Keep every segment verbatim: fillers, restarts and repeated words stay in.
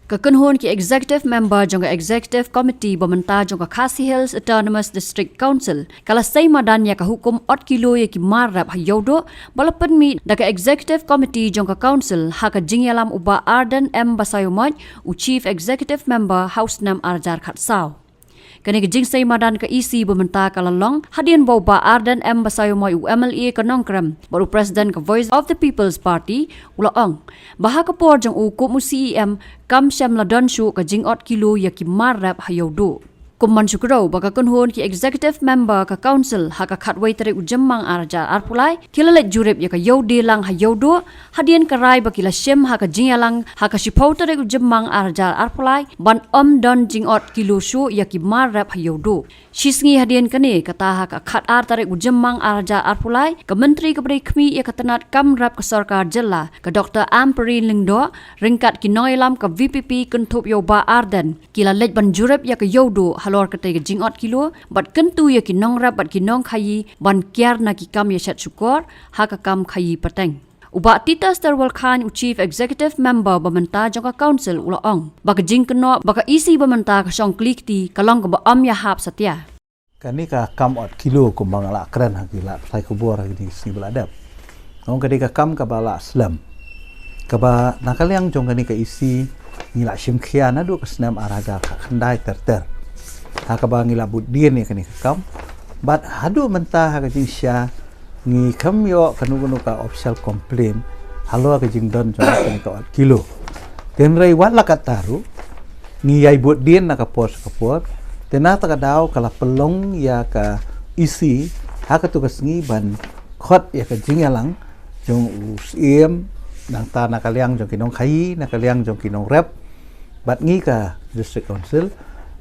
Ka kynhun ki executive member jong ka executive committee ba mynta jong ka Khasi Hills Autonomous District Council ka la sei madan ïa ka hukum ot kilo ïa ki mar rep ha Ïewduh ba la pynmih da ka executive committee jong ka council ha ka jingïalam u Bah Ardent M Basaiawmoit, u chief executive member ha u snem ar hajar khatsaw. Kane ka jingsei madan ka E C ba mynta ka la long hadien ba u Bah Ardent M Basaiawmoit, u M L A ka Nongkrem bad u president ka Voice of the People's Party, u la ong ba ha ka por jong u kum u C E M kam shym la don shuh ka jingot kilo ïa ki mar rep ha Ïewduh. Kum ban shu kdew ba ka kynhun ki executive member ka council ha ka khatwei tarik u Jymmang ar hajar arphew lai ki la leit jurip ïa ka Ïew Dielang ha Ïewduh hadien ka rai ba ki la shim ha ka jingïalang ha ka shiphew tarik u Jymmang ar hajar arphew lai ban ym don jingot kilo shuh ïa ki mar rep ha Ïewduh. Shi sngi hadien kane, kata ha ka khatar tarik u Jymmang ar hajar arphew lai, ka Myntri kaba dei khmih ïa ka tnat kam rep ka sorkar jylla, ka Doctor Ampareen Lyngdoh, ryngkat ki nongïalam ka V P P kynthup ïa u Bah Ardent, ki la leit ban jurip ïa ka Ïewduh halor katei ka jingot kilo bad kyntu ïa ki nongrep bad ki nongkhaïi ban kiar na ki kam ïashet shukor ha ka kam khaïi pateng. U Bah Titus Terwalkhain, u chief executive member ba mynta jong ka council, u la ong ba ka jingkynnoh ba ka E C ba mynta ka shong kli kti ka long kaba ym ïahap satia. Kane ka kam ot kilo kumba nga la kren ha ki lad pathai khubor ha kine ki sngi ba la dep, ong ka dei ka kam kaba la slem, kaba na ka liang jong kane ka E C ngi la shim khia naduh ka snem ar hajar khatkhyndai ter ter, ha kaba ngi la bud dien ïa kane ka kam. Bad haduh mynta ha ka jingshisha ngi khlem ïoh kano kano ka official complaint halor ka jingdon jong kane ka ot kilo. Te hynrei wat la katta ruh, ngi ïai bud dien na ka por sha ka por. Te na kata ka daw ka la pynlong ïa ka E C ha katu ka sngi ban khot ïa ka jingïalang jong u Syiem, nangta na ka liang jong ki nongkhaïi, na ka liang jong ki nongrep bad ngi ka District Council,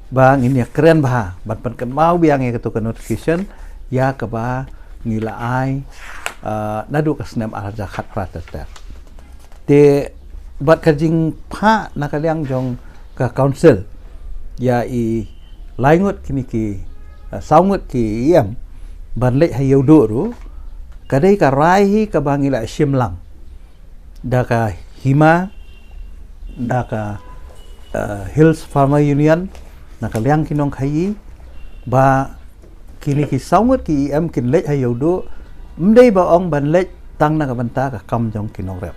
ba ngin ïa kren bha ban pynkynmaw biang ïa katu ka notification ïa kaba ngi la ai, ah, naduh ka snem ar hajar khatphra ter ter. Te bad ka jingphah na ka liang jong ka council ïa i lai ngut kine ki, ah, saw ngut ki E M ban leit ha Ïewduh ruh, ka dei ka rai hi kaba ngi la shim lang da ka hima, da ka, eh, Hills Farmer Union, na ka liang ki nongkhaïi, ba kine ki saw ngut ki E M kin leit ha Ïewduh, ym dei ba ong ban leit tang na ka bynta ka kam jong ki nongrep.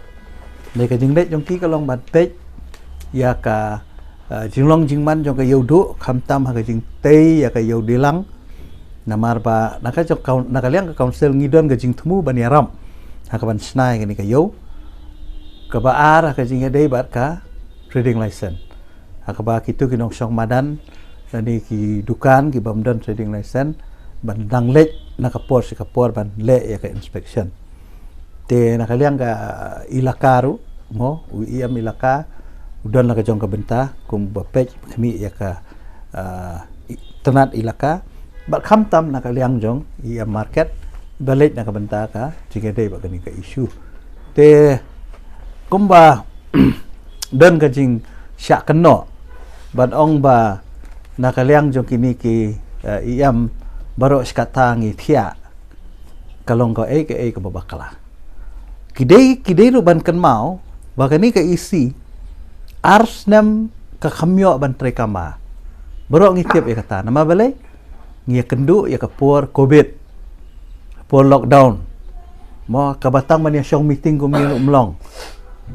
Dei ka jingleit jong ki ka long ban peit ïa ka, eh, jinglong jingman jong ka Ïewduh, khamtam ha ka jingtei ïa ka Ïew Dielang. Namar ba na ka jong kaun-, na ka liang ka council ngi don ka jingthmu ban ïarap ha kaban shna ïa kane ka ïew. Kaba ar ha ka jingïadei bad ka trading license, ha kaba kitu ki nongshong madan lane ki dukan ki bym don trading license ban dang leit na ka por sha ka por ban leh ïa ka inspection. Te na ka liang ka ilaka ruh, mo, u E M ilaka u don la ka jong ka bynta kumba peit khmih ïa ka, ah, i-, tnat ilaka. Bad khamtam na ka liang jong E M market ba leit na ka bynta ka jingïadei bad kane ka issue. Te kumba don ka jingshah kynnoh ban ong ba na ka liang jong kine ki, eh, E M baroh shi katta ngi thiah, ka long kaei kaei kaba bakla. Ki dei, ki dei ruh ban kynmaw ba kane ka E C ar snem ka kham ïoh ban trei kam ba. Baroh ngi tip ïa kata, namar balei? Ngi ïakynduh ïa ka por covid, por lockdown. Mo, kaba tang ban ïashong meeting kumne ruh ym long.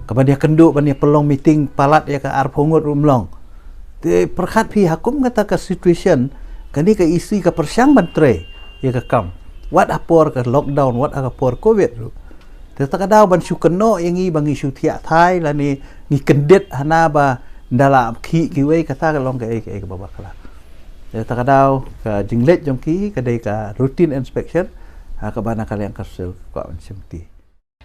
Kaba ïakynduh ban ïa pynlong meeting palat ïa ka arphew ngut ruh ym long. Te pyrkhat phi ha kum kata ka situation, kane ka E C ka pyrshang ban trei ïa ka kam, wat ha por ka lockdown, wat ha ka por covid ruh. Te kata ka daw ban shu kynnoh ïa ngi ba ngi shu thiah thai lane ngi kyndit hana ba nda la khih kiwei, kata ka long kaei kaei kaba bakla. Te kata ka daw ka jingleit jong ki ka dei ka routine inspection, ha kaba na ka liang ka council kwah ban shim kti.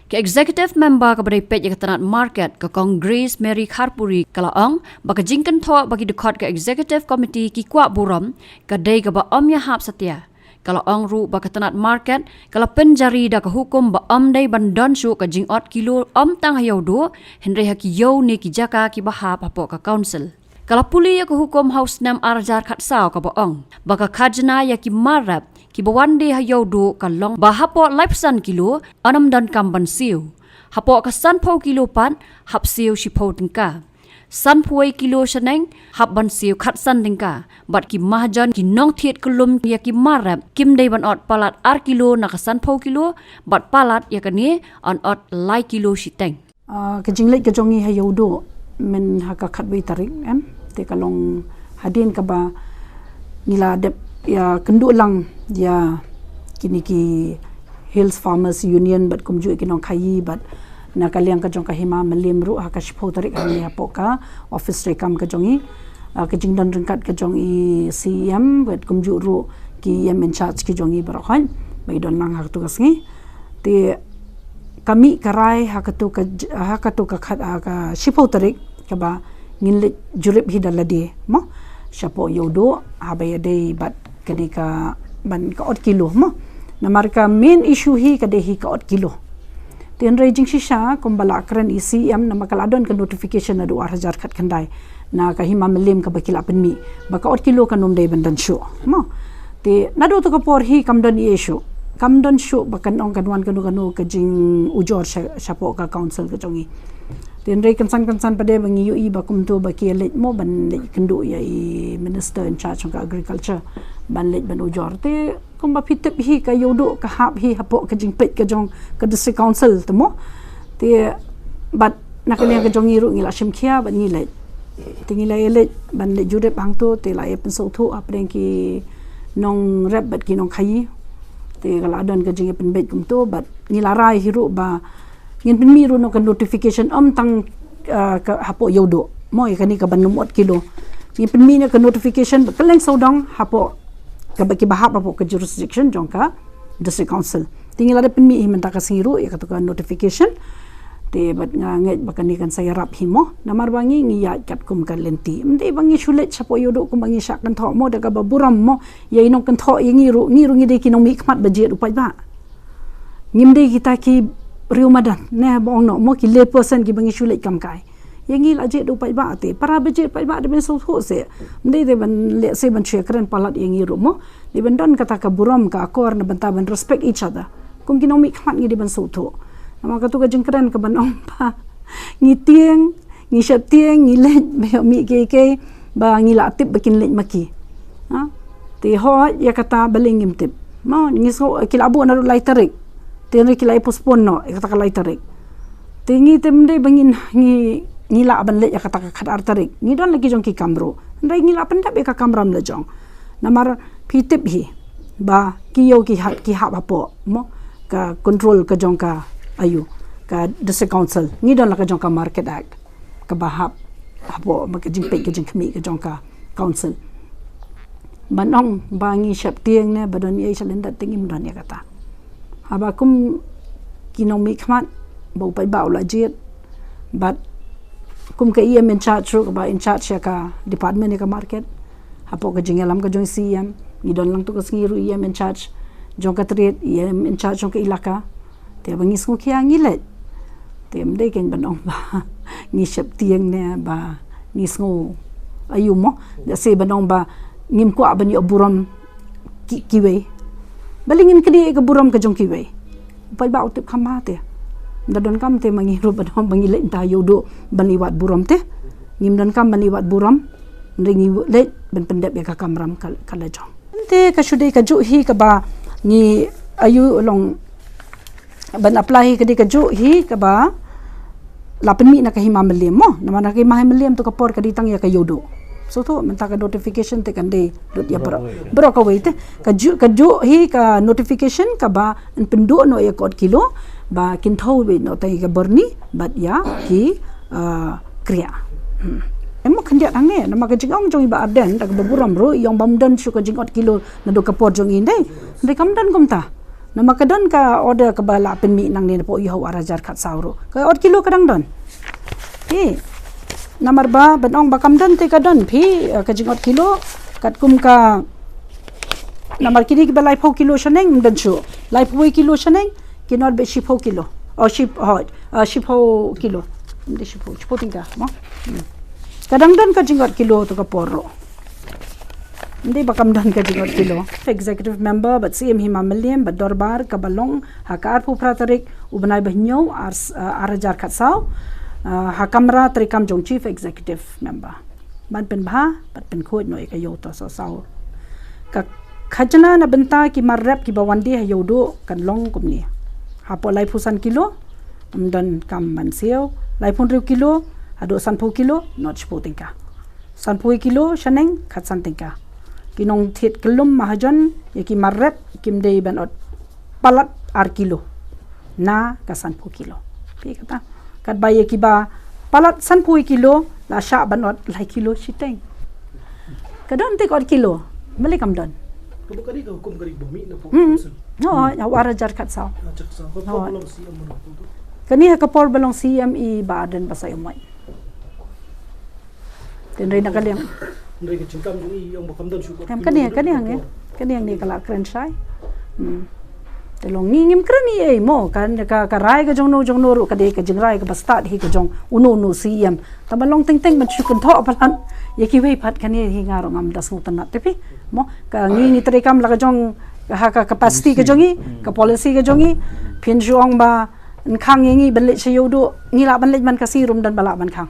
Ka executive member kaba dei peit ïa ka tnat market, ka Kong Grace Mary Kharpuri, ka la ong ba ka jingkynthoh ba ki dkhot ka executive committee ki kwah burom ka dei kaba ym ïahap satia. Ka la ong ruh ba ka tnat market ka la pynjari da ka hukum ba ym dei ban don shuh ka jingot kilo ym tang ha Ïewduh, hynrei ha ki ïew ne ki jaka kiba hap hapoh ka council. Ka la pule ïa ka hukum ha u snem ar hajar khatsaw kaba ong ba ka khajna ïa ki mar rep kiba wan die ha Ïewduh ka long ba hapoh laiphew san kilo yn ym donkam ban siew, hapoh ka sanphew kilo pat hap siew shiphew tyngka. Sanphew kilo shaneng hap ban siew khatsan tyngka. Bad ki mahajon ki nongthied kyllum ïa ki mar rep kim dei ban ot palat ar kilo na ka sanphew kilo, bad palat ïa kane yn ot lai kilo shiteng. Ah, ka jingleit ka jong ngi ha Ïewduh mynha ka khatwei tarik, em, te ka long hadien kaba ngi la dep ïakynduh lang ïa kine ki Hills Farmers Union bad kumjuh ki nongkhaïi bad na ka liang ka jong ka Hima Mylliem ruh ha ka shiphew tarik hangne hapoh ka office treikam ka jong ngi. Ah, ka jingdon ryngkat ka jong i C E M bad kumjuh ruh ki E M in charge ki jong ngi baroh hoi ba i don lang ha katu ka sngi. Te ka mih ka rai ha katu ka j-, ha katu ka khat, ha ka shiphew tarik kaba ngin leit jurip hi da lade mo shapoh Ïewduh haba ïadei bad kane ka ban ka ot kilo mo. Namar ka main issue hi ka dei hi ka ot kilo. Te hynrei jingshisha kumba la kren i C E M namar ka la don ka notification naduh ar hajar khatkhyndai na ka Hima Mylliem kaba ki la pynmih ba ka ot kilo kan ym dei ban don shuh mo. Te naduh tu ka por hi kam don ei ei shuh, kam don shuh ba kan ong kan wan kano kano ka jingujor sha, shapoh ka council ka jong ngi. Te hynrei kynsan kynsan pat de ba ngi ïohi ba kumto ba ki ïaleit mo ban leit kynduh ïa i minister in charge jong ka agriculture ban leit ban ujor. Te kumba phi tip hi ka Ïewduh ka hap hi hapoh ka jingpeit ka jong ka district council te mo. Te bad na ka liang ka jong ngi ruh ngi la shim khia bad ngi leit. Te ngi la ïaleit ban leit jurip hangto te la ïa pynsngewthuh hapdeng ki nongrep bad ki nongkhaïi. Te ka la don ka jingïapynbeit kumto bad ngi la rai hi ruh ba ngin pynmih ruh noh ka notification ym tang, ah, ka hapoh Ïewduh mo ïa kane ka ban ym ot kilo. Ngin pynmih noh ka notification ba kylleng sawdong hapoh kaba kiba hap hapoh ka jurisdiction jong ka district council. Te ngi la dep pynmih hi mynta ka sngi ruh ïa katu ka notification. Te bad nga ngeit ba kane kan sa ïarap hi mo. Namar ba ngi ngi ïaid katkum ka lynti. Ym dei ba ngi shu leit shapoh Ïewduh kumba ngi shah kynthoh mo da kaba burom mo. Ïa i nongkynthoh ïa ngi ruh, ngi ruh ngi dei ki nongmihkhmat ba jied u paidbah. Ngim dei kita ki riew madan ne ba ong noh mo ki lay person kiba ngi shu leit kam kai. Ïa ngi la jied u paidbah te para ba jied paidbah dei ban sngewthuh seh. Ym dei te ban leh seh ban shu ïakren palat ïa ngi ruh mo. Dei ban don kata ka burom ka akor na bynta ban respect each other. Kum ki nongmihkhmat ngi dei ban sngewthuh. Namar katu ka jingkren ka ban ong ba ngi tieng, ngi sheptieng, ngi leit ba ïoh mih kiei kiei ba ngi la tip ba kin leit ma ki. Ha? Te hooid ïa kata balei ngim tip. Mo ngi sngew ki la buh naduh lai tarik. Te hynrei ki la ïa postpone noh ïa kata ka lai tarik. Te ngi te ym dei ba ngin ngi ngi lah ban leit ïa kata ka khatar tarik. Ngi don la ki jong ki kam ruh. Hynrei ngi la pyndep ïa ka kamram la jong. Namar phi tip hi ba ki ïew ki hap ki hap hapoh mo ka control ka jong ka ayu ka district council. Ngi don la ka jong ka Market Act. Kaba hap hapoh ba ka jingpeit ka jingkhmih ka jong ka council. Ban ong ba ngi sheptieng ne ba don ei ei shalyndet te ngim don ïa kata. Haba kum ki nongmihkhmat ba u paidbah u la jied bad kum ka E M in charge ruh kaba in charge ïa ka department ïa ka market. Hapoh ka jingïalam ka jong C E M ngi don lang tu ka sngi ruh E M in charge jong ka trade, E M in charge jong ka ilaka. Te ba ngi sngewkhia ngi leit. Te ym dei kein ban ong ba ngi sheptieng ne ba ngi sngew ayu mo. Da se ban ong ba ngim kwah ban ïoh burom ki, kiwei. Balei ngin kyndiah ïa ka burom ka jong kiwei. U paidbah u tip kham bha te. Ym da donkam te ma ngi ruh ban ong ba ngi leit mynta ha Ïewduh ban ïa wad burom te. Ngim donkam ban ïa wad burom. Hynrei ngi leit ban pyndep ïa ka kamram ka, ka la jong. Te ka shu dei kajuh hi kaba ngi ayu long ban apply hi ka dei kajuh hi kaba la pynmih na ka Hima Mylliem mo. Namar na ka Hima Mylliem tu ka por ka dei tang ïa ka Ïewduh. So tu mynta ka notification te kan dei lut ïa baroh, baroh kawei te. Kajuh, kajuh hi ka notification kaba yn pynduh noh ïa ka ot kilo ba kin thew beit noh tang ïa ka byrni bad ïa ki, ah, kriah. Hmm. Em mo khyndiat hangne namar ka jingong jong i Bah Ardent da kaba burom ruh i ong ba ym don shuh ka jingot kilo naduh ka por jong i ndei. Ndei kam don kumta. Namar ka don ka order kaba la pynmih nangne napoh Ïewduh ar hajar khatsaw ruh. Ka ot kilo ka dang don. Te namar ba ban ong ba kam don te ka don phi, eh, ka jingot kilo katkum ka namar kine kiba laiphew kilo shaneng ym don shuh. Laiphew kilo shaneng kin ot beit shiphew kilo. Oh, ship, oh, eh, shiphew kilo. Ym dei shiphew, shiphew tyngka mo. Hmm. Ka dang don ka jingot kilo tu ka por ruh. Ym dei ba kam don ka jingot kilo. Executive member bad C M Hima Mylliem bad dorbar kaba long ha ka arphew phra tarik u bnai ba hynñiew ar, eh, ar hajar khatsaw. Ah, ha kamra treikam jong Chief Executive Member ban pynbha bad pynkhuid noh ïa ka ïew to saw saw. Ka khajna na bynta ki mar rep kiba wan die ha ïew duh kan long kumne. Hapoh laiphew san kilo, ym don kam ban siew. Laiphew hynriew kilo haduh sanphew kilo, not shiphew tyngka. Sanphew kilo shaneng, khatsan tyngka. Ki nongthied kyllum mahajon ïa ki mar rep kim dei ban ot palat ar kilo na ka sanphew kilo. Phi kata. Katba ïa kiba palat sanphew kilo la shah ban ot lai kilo shiteng. Ka don te ka ot kilo, balei kam don? Ka ba ka dei ka hukum ka dei ba mih na pok Hmm. council. No, ha u ar hajar khatsaw. Ah, chak sa ka Oh. pok long C M mo. Kane ha ka por ba long C M i Bah Ardent Basaiawmoit. Tynrai na ka liang. Hynrei ka jingkam jong i ong ba kam don shuh. Em, kane, kane hangne. Kane hangne ka la kren shai. Hmm. Te long ngi ngim kren ei ei mo, kan ka, ka rai ka jong no jong no ruh ka dei ka jingrai kaba stad hi ka jong uno uno C M. Tang ba long teng teng ban shu kynthoh palat ïa kiwei pat, kane hi nga ruh ngam da sngewtynnat te phi. Mo, ka ngi ngi treikam la ka jong, ha ka capacity ka jong ngi, ka policy ka jong ngi. Phin shu ong ba yn khang ïa ngi ban leit sha ïew duh, ngi lah ban leit man Khasi ruh ym don ba lah ban khang.